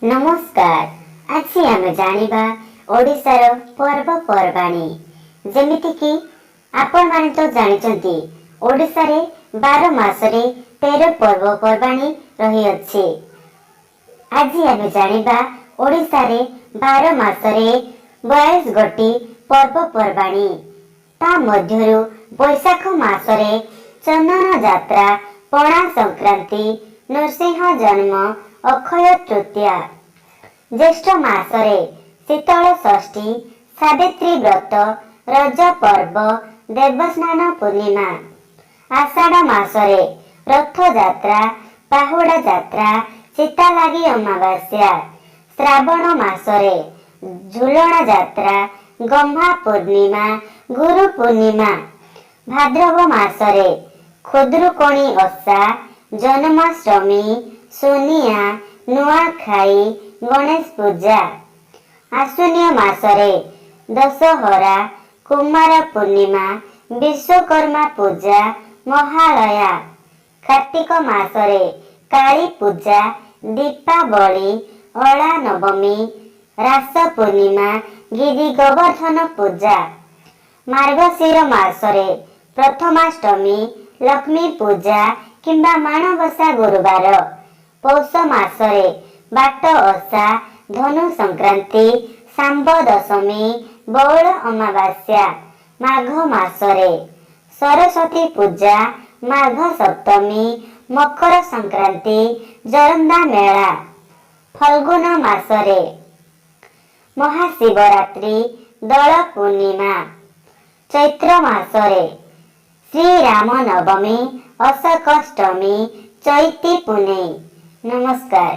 ନମସ୍କାର। ଆଜି ଆମେ ଜାଣିବା ଓଡ଼ିଶାର ପର୍ବପର୍ବାଣି। ଯେମିତିକି ଆପଣମାନେ ତ ଜାଣିଛନ୍ତି, ଓଡ଼ିଶାରେ 12 ମାସରେ 13 ପର୍ବପର୍ବାଣି ରହିଅଛି। ଆଜି ଆମେ ଜାଣିବା ଓଡ଼ିଶାରେ 12 ମାସରେ 42 ଗୋଟି ପର୍ବପର୍ବାଣି। ତା ମଧ୍ୟରୁ ବୈଶାଖ ମାସରେ ଚନ୍ଦନ ଯାତ୍ରା, ପଣା ସଂକ୍ରାନ୍ତି, ନୃସିଂହ ଜନ୍ମ, ଅକ୍ଷୟ ତୃତୀୟା। ଜ୍ୟେଷ୍ଠ ମାସରେ ଶୀତଳ ଷଷ୍ଠୀ, ସାବିତ୍ରୀ ବ୍ରତ, ରଜ ପର୍ବ, ଦେବସ୍ନାନ ପୂର୍ଣ୍ଣିମା। ଆଷାଢ଼ ମାସରେ ରଥଯାତ୍ରା, ବାହୁଡ଼ା ଯାତ୍ରା, ଚିତାଲାଗି ଅମାବାସ୍ୟା। ଶ୍ରାବଣ ମାସରେ ଝୁଲଣ ଯାତ୍ରା, ଗହ୍ମା ପୂର୍ଣ୍ଣିମା, ଗୁରୁ ପୂର୍ଣ୍ଣିମା। ଭାଦ୍ରବ ମାସରେ ଖୁଦୁରୁକୁଣୀ ଓଷା, ଜନ୍ମାଷ୍ଟମୀ, ସୁନିଆ, ନୂଆଖାଇ, ଗଣେଶ ପୂଜା। ଆଶ୍ୱିନ ମାସରେ ଦଶହରା, କୁମାର ପୂର୍ଣ୍ଣିମା, ବିଶ୍ୱକର୍ମା ପୂଜା, ମହାଳୟା। କାର୍ତ୍ତିକ ମାସରେ କାଳୀ ପୂଜା, ଦୀପାବଳି, ଅଁଳା ନବମୀ, ରାସ ପୂର୍ଣ୍ଣିମା, ଗିରି ଗୋବର୍ଦ୍ଧନ ପୂଜା। ମାର୍ଗଶିର ମାସରେ ପ୍ରଥମାଷ୍ଟମୀ, ଲକ୍ଷ୍ମୀ ପୂଜା କିମ୍ବା ମାଣବସା ଗୁରୁବାର। ପୌଷ ମାସରେ ବାଟ ଓଷା, ଧନୁ ସଂକ୍ରାନ୍ତି, ଶାମ୍ବ ଦଶମୀ, ବଉଳ ଅମାବାସ୍ୟା। ମାଘ ମାସରେ ସରସ୍ୱତୀ ପୂଜା, ମାଘ ସପ୍ତମୀ, ମକର ସଂକ୍ରାନ୍ତି, ଜରନ୍ଦା ମେଳା। ଫଲ୍ଗୁନ ମାସରେ ମହାଶିବରାତ୍ରି, ଦୋଳ ପୂର୍ଣ୍ଣିମା। ଚୈତ୍ର ମାସରେ ଶ୍ରୀରାମ ନବମୀ, ଅଶୋକାଷ୍ଟମୀ, ଚୈତି ପୁନେଇ। ନମସ୍କାର।